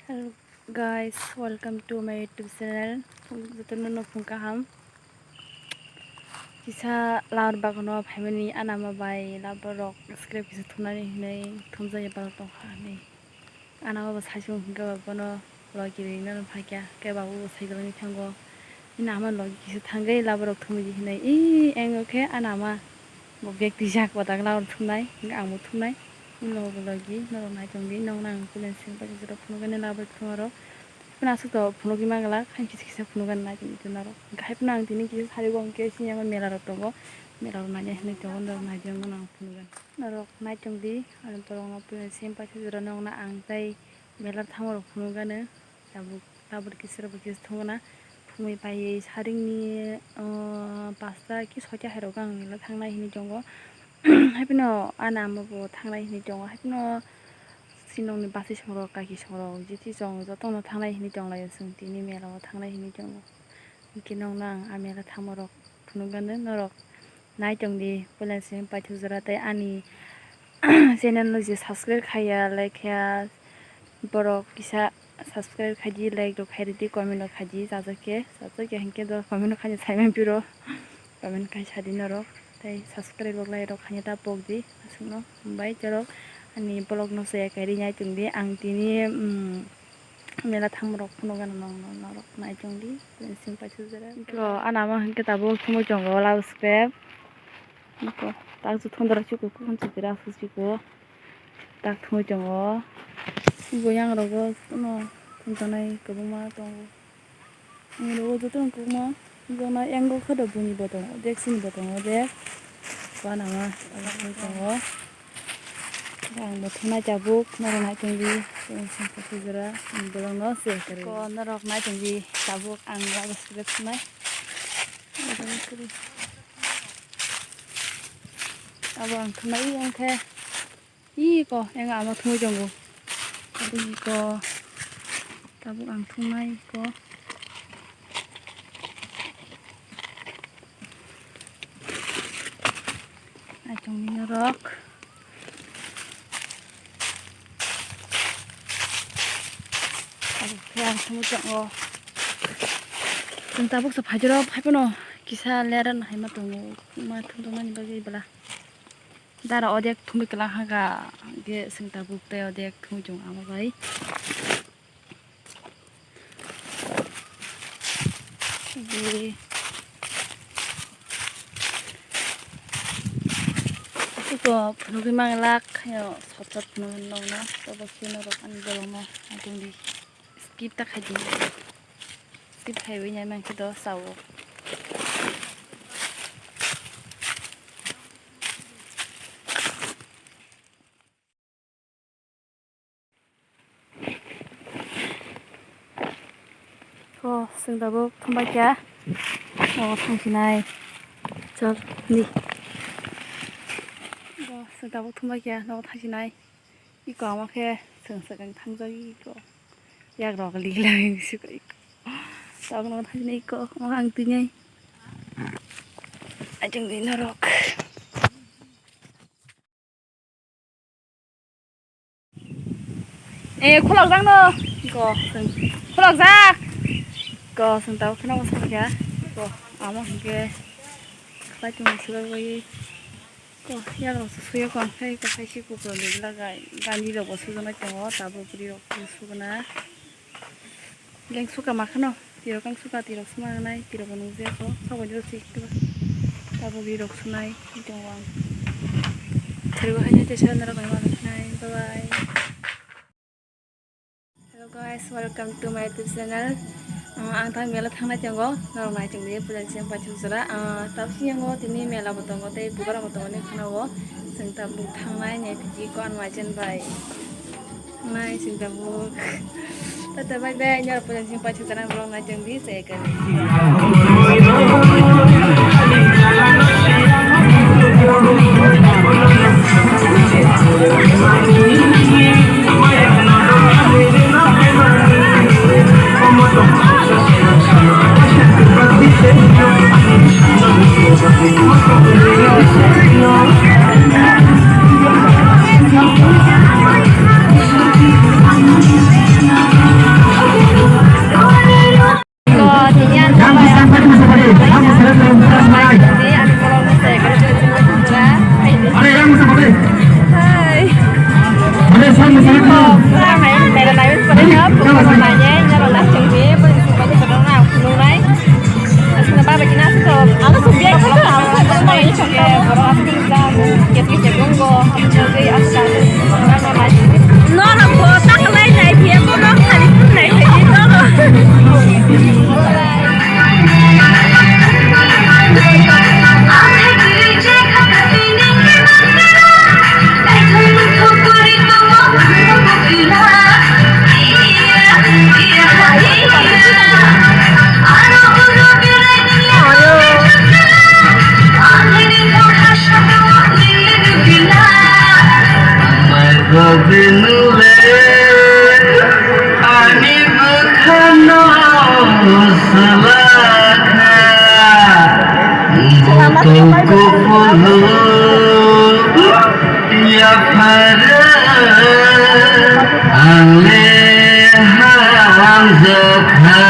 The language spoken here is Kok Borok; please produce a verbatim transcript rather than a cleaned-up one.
Hello guys, welcome to my YouTube channel. Jotono no phung kaham. Kisa labar bagano phaimani anama bai labar rok scrap kisa thumnani hinwi thumjak ya borok tongkha hinwi. Anama bo saisung hwnkhe ba bono logi rwino phaikha, khe babu bo saijaknai thango. Bini ama logi kisa thangwi labar rok thumwi hinwi, ii, engo khe anama bo bag twijak, bo dagla rok thumnai, hwnkhe ang bo thumnai. Ulo ulo logi norok nai tongdi, nokno ang pulen seng paisa jora phunukgani labar thumaro. Haphano aswk to phunukgwi manglak, haini kisa kisa phunukgani nai tongdi norok. Hwnkhe haphano ang tini kisa sari bo hwnkhe sini ama mela rok tongo, mela rok naina hinwi tongo, norok naidi wngmano ang phunukgani. Norok nai tongdi, ani borokno pulen seng paisa jora nokno ang tei mela thango rok phunukgani. Tabuk, tabuk kisa rok kisa thwngna phumui paiwi saringni, ah, pasta ki soita hai rok ang mela thangnai hinwi tongo. Haphano ani ama bo thangnai hinwi tongo. Haphano sinokni bachai songrok, kaki songrok, jiti chong jotono thangnai hinwi tonglaio chwng tini mela o thangnai hinwi tongo. Hwnkhe nokno ang a mela thangma rok phunukgano norok. Nai tongdi, puila simi paithak jora tei ani channel no je subscribe khaiya, like khaiya, borok kisa subscribe khaidi, like rok khairidi, comment rok khaidi, chajak khe, chajak ya hinkhe do comment rok khaina sai manphi rok, comment khai sadi norok, tei subscribe rok, like rok khaina ta pokdi, aswkno bai chorok ani vlog no chaya kairi nai tongdi, ang tini, mm, Mela thangma rok phunukgana nokno norok nai tongdi, simi paithak jora. Iko anama hinkhe tabuk thumui tongo lab scrap. Iko tak chu thondra chiko kukhun chikira su chiko. Tak thumui tongo. Iko yang rogo kuno thumtanai kwbangma tongo. Ang rogo joto kwbangma. Jona yango khe do buini bo tongo, dek sini bo tongo, dek. Bana ma tongo. Ang bo thumnai tabuk, norok nai tongdi, sini sini khe jora, ang bolong no se kare. Ko norok nai tongdi, tabuk ang labo sibet thumnai. Abo ang thumnai, ang khe. Iko, eng ama thumui tongo. Iko, tabuk ang thumnai iko. Ai tongni norok. Tabuk khe ang thumui tongo. Chwng tabuk sa phaijoro, phaiphano kisa leran hai ma tongo. Ma thum tongmani bagwi bwla. Dara odek thumui kwlak haka, hwnkhe chwng tabuk tei odek thumui tongo ama bai. Di. Iko phunugwi manglak, haino sot sot phunugwi nokno, tobo khe norok ani bolongno naitongdi. Skip ta khaidi. Skip khaiwi nai mankhe do sao. Ko, chwng tabuk thumbai kha. O, thangsinai. Chal, ni. Ko, chwng tabuk thumbai kha, nogo thangsinai. Iko ama khe chwng swkang thangjak iko. Yak rok lik lai siko iko. Tabuk nogo thangsinai iko, ama ang twi nai. Achung di norok. Eh, khulokjak no. Ko, chwng. Khulokjak. Ko, chwng tabuk kheno bwsajak ya. Ko, amo hinkhe khlai tongma swbaiwi. Ko, yagrok se suyo ko, khe ko khaisi kupuluni lagai. Gani rok bo sujaknai tongo, tabuk bwrwi rok sukna. Leng suka ma kheno, tirok ang suka, tirok suma nai, tirok bo nukjaya kho, sabo jora sik tabuk rirok sunai, tongo ang. Tharigo hai hai teisa norok bai ma nai, bye bye. Hello guys, welcome to my YouTube channel. Ah, ang thang mela thangnai tongo, norok nai tongdi, puja ni siyang paithak jora. Ah, tabuk siyang o tini mela bo tongo, tei bubar bo tongo, ni kheno o. Chwng tabuk thangnai, nai phi ko ang majen bai. Nai sing tabuk. Tata bye bye, nyor pulang sing pachu tanang vlog nai tong di, saya kali. Hi. Hi. Hi. Aswkno baba kina aswk to, ano sumbiya khe to, ano sumbiya khe to, borok aswk kisa tongo, hamjagwi aswk. Norok bo taklai nai phiya, bono khali phunai phiya, nono. Ani bwkhano salakha, botol kupulung yapharo, ang le hamjakha.